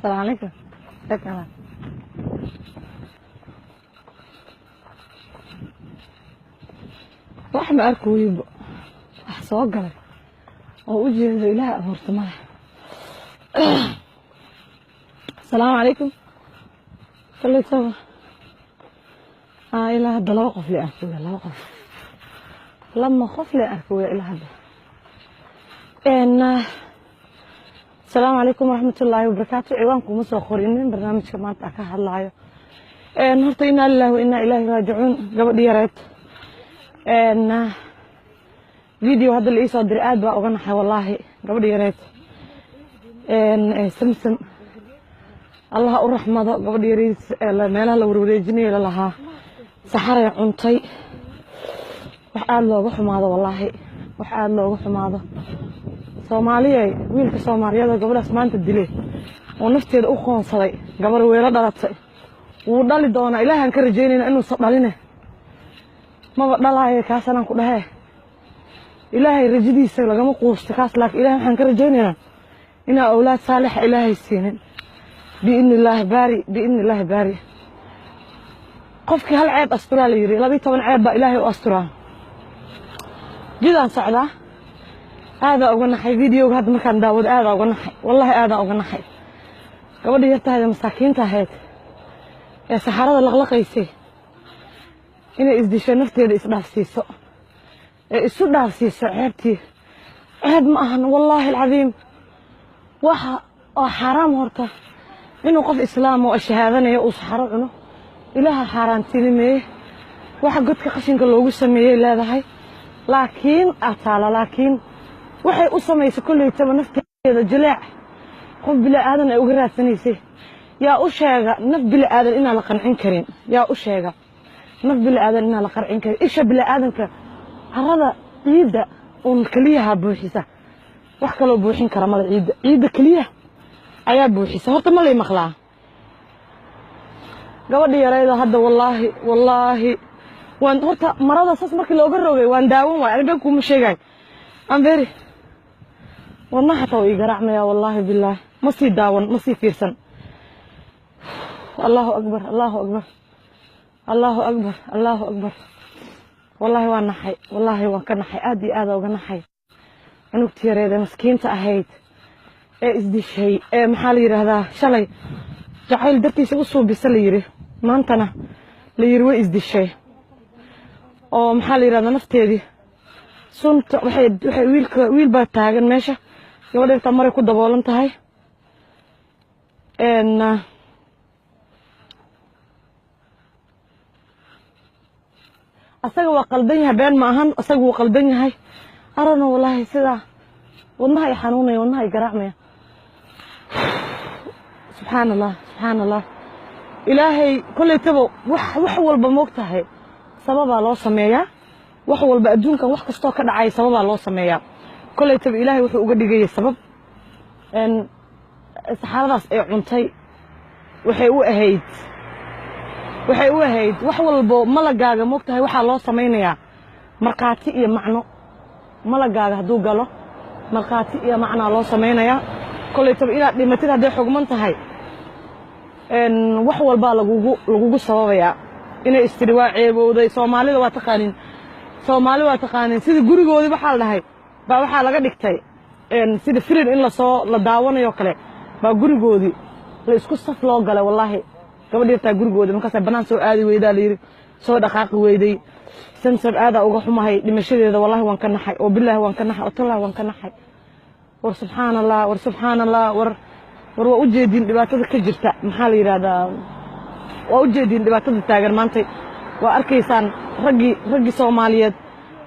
Asalaamu calaykum. Shukran. Wax ma arkooyinba, wax soo galay oo u jeedo Ilaah abuurta male. Asalaamu calaykum. Koleytaba ilaa hadda laba qof le arkooya, laba qof, lama qof le arkooya ilaa hadda. Asalaamu calaykum waraxmatullaahi wabarakaatu. Ciwaanku uma soo qorinin barnaamijka maanta ka hadlaayo. Horta inaa lillahi wa inaa ilaahi raajicuun. Gabadhi yareed video hadda la iisoo diray aad baa uga naxay wallaahi. Gabadhi yareed Samsam, Allaha u raxmado. Gabadhi yareed meelaha la warwareejinayo lalahaa saxaray cuntay. Wax aada looga xumaado wallaahi, wax aada looga xumaado. Soomaaliyay, wiilka Soomaaliyeed oo gabadhaas maanta dilay oo nafteeda u qoonsaday, gabar weelo dhalatay wuu dhali doonaa. Ilaahaan ka rajaynayna inuusan dhaline, maba dhalaayo kaasanaan ku dhahee. Ilaahay rajadiisa lagama quusto kaas, laakiin Ilahay waxaan ka rajaynaynaa inaa awlaad saalixa Ilaahay siinin biidni illaahi baari, biidni illaahi baari. Qofkii hal ceeb asturaa la yidhi, 12 ceeb baa Ilaahay u asturaa. Jidaan socdaa, aadaa uga naxay videoga hadda markaan daawado, aadaa uga naxay wallahi, aadaa uga naxay. Gabadha yartahayda masaakiinta ahayd ee saxarada laqlaqaysay inay isdisho, nafteeda isdhaafsiiso ee isu dhaafsiiso ceebtii, ceeb ma ahan wallaahi alcadiim. Waxa oo xaaraam horta inuu qof islaam oo shahaadanayo uu saxaro cuno, Ilaaha xaaraantinimeeye. Waxa godka qashinka loogu sameeyey leedahay, laakiin ataala, laakiin waxay u samaysay kolleytaba nafteeda jileec qof bili aadan ay uga raadsanaysay. Yaa u sheega naf bili aadan inaan la qancin karin? Yaa u sheega naf bili aadan inaan la qancin karin? Isha bili aadanka carada ciidda uun keliyaha buuxisa, wax kaloo buuxin kara male. Ciidda, ciidda keliya ayaa buuxisa. Horta ma lay maqlaa? Gabadha yarayda hadda wallaahi, wallaahi waan horta marada saas markii looga rogay waan daawan waay. Ani been kuuma sheegay, I'm very wadnaha xataa waa ii garaacmaya wallaahi bilaahi. Ma sii daawan, ma sii fiirsan. Allahu akbar, Allahu akbar, Allahu akbar, Allahu akbar. Wallaahi waan naxay, wallaahi waan ka naxay, aad iyo aad uga naxay. Cunugtii yareed ee maskiinta ahayd ee isdishay ee maxaa la yidhaahdaa shalay jacayl dartiisa u suubisa la yidhi, maantana la yidhi way isdishay oo maxaa la yidhahdaa nafteedii sunta waxay wiilka, wiil baa taagan meesha, gabadha yartaa maray ku daboolan tahay. Asaga waa qaldan yahay, been ma ahan, asaga wuu qaldan yahay arano wallaahi. Sidaa wadnaha ay xanuunaya, wadnaha ay garaacmaya. Subxaan Allah, subxaan Allah. Ilaahay kollaytaba wax walba moog tahay sababaa loo sameeyaa. Wax walba adduunkan wax kastoo ka dhacaya sababaa loo sameeyaa. Kollaytaba Ilaahay wuxuu uga dhigayay sabab saxaradaas ay cuntay. Waxay u ahayd wax walbo malagaaga moog tahay waxaa loo samaynayaa markhaati iyo macno. Malagaaga hadduu galo markhaati iyo macnaa loo samaynayaa. Kollaytaba inaad dhimatid hadday xugman tahay, wax walbaa lagugu sababayaa. Inay istiri waa ceebowday. Soomaalida waa taqaanin, Soomaali waa taqaanin. Sidii gurigoodii waxaa la dhahay baa waxaa laga dhigtay sida firin in lasoo la daawanayo kale baa gurigoodii la isku saf loo galay wallaahi. Gabadh yartaa gurigoodii markaasay bannaan soo aadi weydaa la yidhi, soo dhaqaaqi weyday. Samsam aadaa uga xumahay dhimashadeeda wallahi. Waan ka naxay oo bilaahi waan ka naxay oo tallahi waan ka naxay. War subxaan Allah, war subxaan Allah. War waa ujeediin dhibaatada ka jirta, maxaa la yidhahdaa, waa ujeediin dhibaatada taagan maantay. Waa arkaysaan raggii Soomaaliyeed,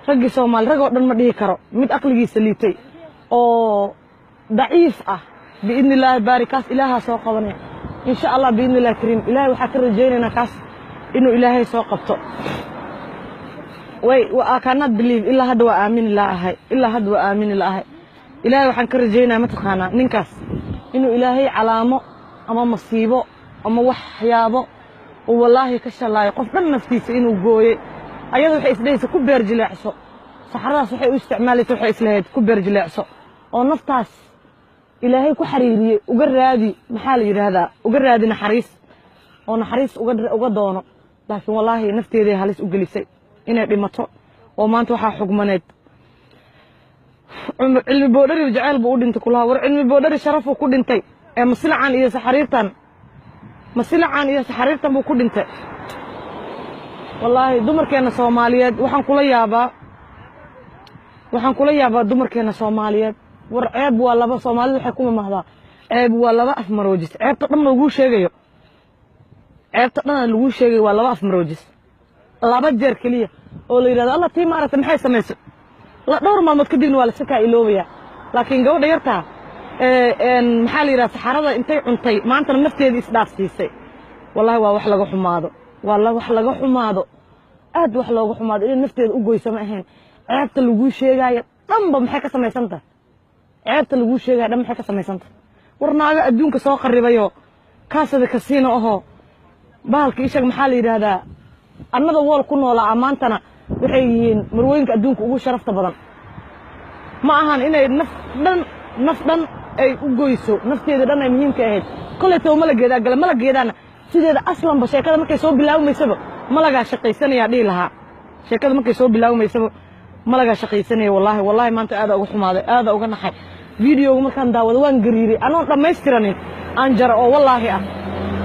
raggii Soomaali, rag oo dhan ma dhihi karo, mid aqligiisa liitay oo daciif ah biidni illaahi baari kaas Ilaahaa soo qabanaya insha Allah biidni illahi kariim. Ilaahay waxaa ka rajaynaynaa kaas inuu Ilaahay soo qabto. Way I cannot believe. Ilaa hadda waa aamini laahay, ilaa hadda waa aamini laahay. Ilaahay waxaan ka rajaynaya mataqaanaa ninkaas inuu Ilaahay calaamo ama masiibo ama waxyaabo uu wallaahi ka shalaayo qof dhan naftiisa inuu gooyey. Ayada waxay isdhehaysa ku beer jileecso saxaradaas, waxay u isticmaalaysa, waxay islahayd ku beer jileecso oo naftaas. Ilaahay ku xariiriyey uga raadi, maxaa la yidhaahdaa, uga raadi naxariis oo naxariis uga doono. Laakiin wallaahi nafteeday halis u gelisay inay dhimato oo maanta waxaa xugmaneed. Cilmi Boodhari jaceyl buu u dhintay kulaha. War Cilmi Boodhari sharafuu ku dhintay ee masilacan iyo saxariirtan, masilacan iyo saxariirtan buu ku dhintay. Wallaahi dumarkeenna Soomaaliyeed waxaan kula yaabaa, waxaan kula yaabaa dumarkeenna Soomaaliyeed. War ceeb waa laba, Soomaalida waxay ku mamahdaa ceeb waa laba afmaroojis. Ceebta dhan laguu sheegayo, ceebta dhan laguu sheegayo waa laba afmaroojis, laba jeer keliya oo la yidhahdo alla tii maaragtay maxay samaysay, la dhowr maalmood kadibna waa laska kaa iloobaya. Laakiin gabadha yartaa maxaa la yidhahda saxarada intay cuntay maantana nafteedii isdhaafsiisay, wallahi waa wax laga xumaado, waa wax laga xumaado, aad wax looga xumaado. Inay nafteeda u goyso ma ahayn. Ceebta laguu sheegaayo dhanba maxay ka samaysan tahay? Ceebta laguu sheegaayo dhan maxay ka samaysan tahay? War naago adduunka soo qarribayoo kaasada kasiina ahoo bahalka isheeg, maxaa la yidhaahdaa, annada wool ku noolaa, maantana waxay yihiin marwooyinka adduunka ugu sharafta badan. Ma ahan inay naf dhan, naf dhan ay u goyso, nafteeda dhan ay muhiimka ahayd. Koleytaba malageedaa gale, malageedaana sideeda aslanba sheekada markay soo bilaawmaysaba malagaa shaqaysanayaa dhihi lahaa. Sheekada markay soo bilaawmaysaba malagaa shaqaysanaya. Wallaahi, wallaahi maanta aada uga xumaaday, aada uga naxay. Videoga markaan daawado waan gariiray, anoon dhammaystiranin aan jara oo wallaahi ah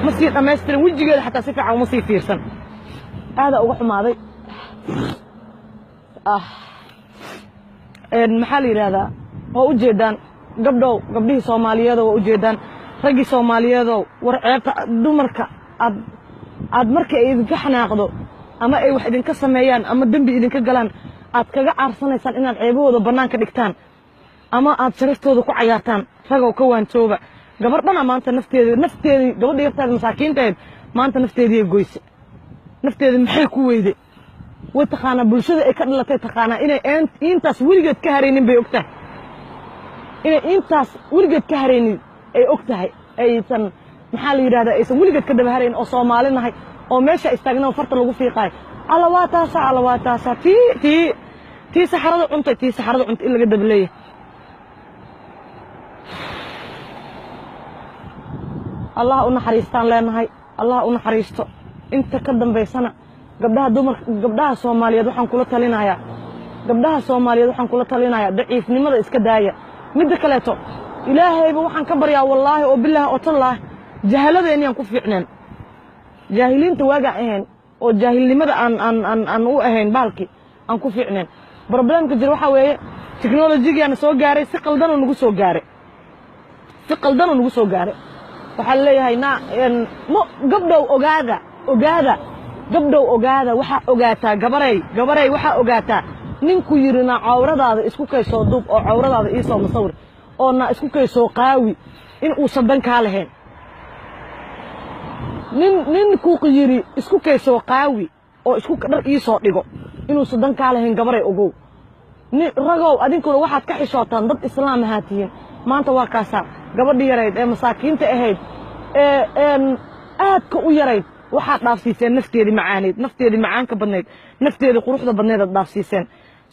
ma sii dhammaystiran, wejigeeda xataa si fiican uma sii fiirsan. Aada uga xumaaday. Ah, maxaa la yidhaahdaa, waa ujeedaan gabdhow, gabdhihii Soomaaliyeedo waa ujeedaan, raggii Soomaaliyeedow. War ceebta dumarka aad marka ay idinka xanaaqdo ama ay wax idinka sameeyaan ama dembi idinka galaan aad kaga caarsanaysaan inaad ceebahooda bannaanka dhigtaan ama aad sharaftooda ku cayaartaan, ragow ka waantooba. Gabar dhana maanta nafteeda, nafteedii gabadha yartaada masaakiintahayd maanta nafteediiy goyse. Nafteeda maxay ku weyday? Way taqaanaa bulshada ay ka dhalatay, taqaanaa inay intaas weligeed ka haraynin bay og tahay, inay intaas weligeed ka haraynin ay og tahay, aysan maxaa la yidhahdaa aysan weligeed ka daba harayn oo Soomaali nahay oo meesha istaagna farta lagu fiiqaayo. Alla waa taasaa, alla waa taasaa, tii saxarada cuntay, tii saxarada cuntay in laga daba leeyahay. Allah u naxariistaan leenahay, Allah u naxariisto. Inta ka dambaysana gabdhaha dumarka, gabdhaha Soomaaliyeed waxaan kula talinayaa, gabdhaha Soomaaliyeed waxaan kula talinayaa daciifnimada iska daaya. Midda kaleeto Ilaahayba waxaan ka baryaa, wallaahi oo bilaahi oo tallaah, jahaladeeniyaan ku fiicneen, jaahiliinta waagaan ahayn oo jaahilnimada aan aan aan aan u ahayn bahalkii aan ku fiicneen. Problemka jira waxaa weeye technolojigiyaana soo gaaray, si qaldanoo nagu soo gaaray, si qaldanoo nagu soo gaaray. Waxaa leeyahay na ma gabdhow ogaada, ogaada gabdhow, ogaada. Waxaa ogaataa gabarey, gabarey waxaa ogaataa ninku yidhi na cawradaada isku kay soo duub oo cawradaada iisoo masawir oo na isku kay soo qaawi in uusan dan kaa lahayn. Nin ku yidhi isku kay soo qaawi oo isku dhar iisoo dhigo inuusan dan kaa lahayn, gabaray ogow. Nin ragow adinkuna waxaad ka xishootaan dad islaam ahaa tihiin. Maanta waa kaasaa gabadhi yarayd ee masaakiinta ahayd ee aadka u yarayd waxaad dhaafsiiseen nafteedii macaaneyd, nafteedii macaanka badnayd, nafteedii quruxda badnayd aad dhaafsiiseen.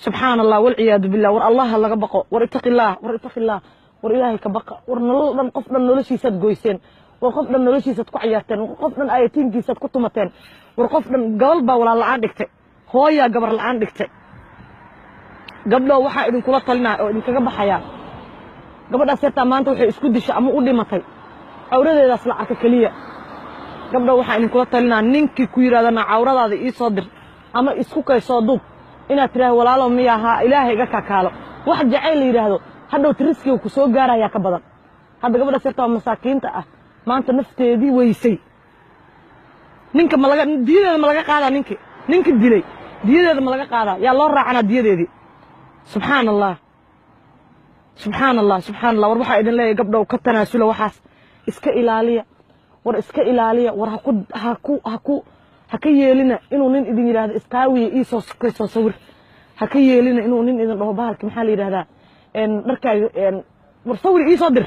Subxaana Allah walciyaadu billah. War Allah laga baqo, war ittaqillaah, war ittaqillaah, war Ilaahay ka baqa. War nolol dhan, qof dhan noloshiisaad goyseen, war qof dhan noloshiisaad ku cayaarteen, war qof dhan ayatiinkiisaad ku tumateen, war qof dhan gabal baa walaal la'aan dhigtay, hooyaa gabar la'aan dhigtay. Gabdhow waxaa idinkula talinaya oo idinkaga baxayaa, gabadhaas yartaa maanta waxay isku dishay ama u dhimatay cawradeedaas la arka keliya. Gabdhow waxaa idinkula talinaa ninkii ku yidhahdana cawradaada ii soo dir ama isku kay soo duub inaad tidhaahdo walaalow miya ahaa, Ilaahay iga kakaalo. Wax jacayl la yidhaahdo hadhowta riskiga ku soo gaarayaa ka badan. Hadda gabadhaas yartaa oo masaakiinta ah maanta nafteedii weysay, ninka ma laga diyadeeda ma laga qaadaa? Ninki dilay diyadeeda ma laga qaadaa? Yaa loo raacanaa diyadeedii? Subxaan Allah, subxaan Allah, subxaan Allah. War waxaa idin leeyahay gabdhow ka tanaasula waxaas, iska ilaaliya, war iska ilaaliya. War haku haku haku ha ka yeelina inuu nin idin yidhaahdo isqaawiya iisoo soo sawir. Ha ka yeelina inuu nin idin dhaho bahalki maxaa la yidhahdaa dharkaaga, war sawir iisoo dir,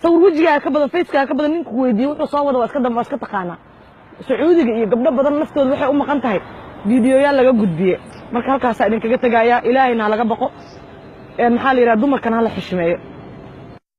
sawir wejigaaga ka badan, facekaaga ka badan. Ninku weydiiye wuxuu soo wada waa iska waa iska taqaanaa. Sacuudiga iyo gabdho badan naftooda waxay u maqan tahay fiidiyoyaal laga gudbiye. Marka halkaasaa idinkaga tegayaa. Ilaahayna ha laga baqo, maxaa la yidhaha, dumarkana hala xishmeeyo.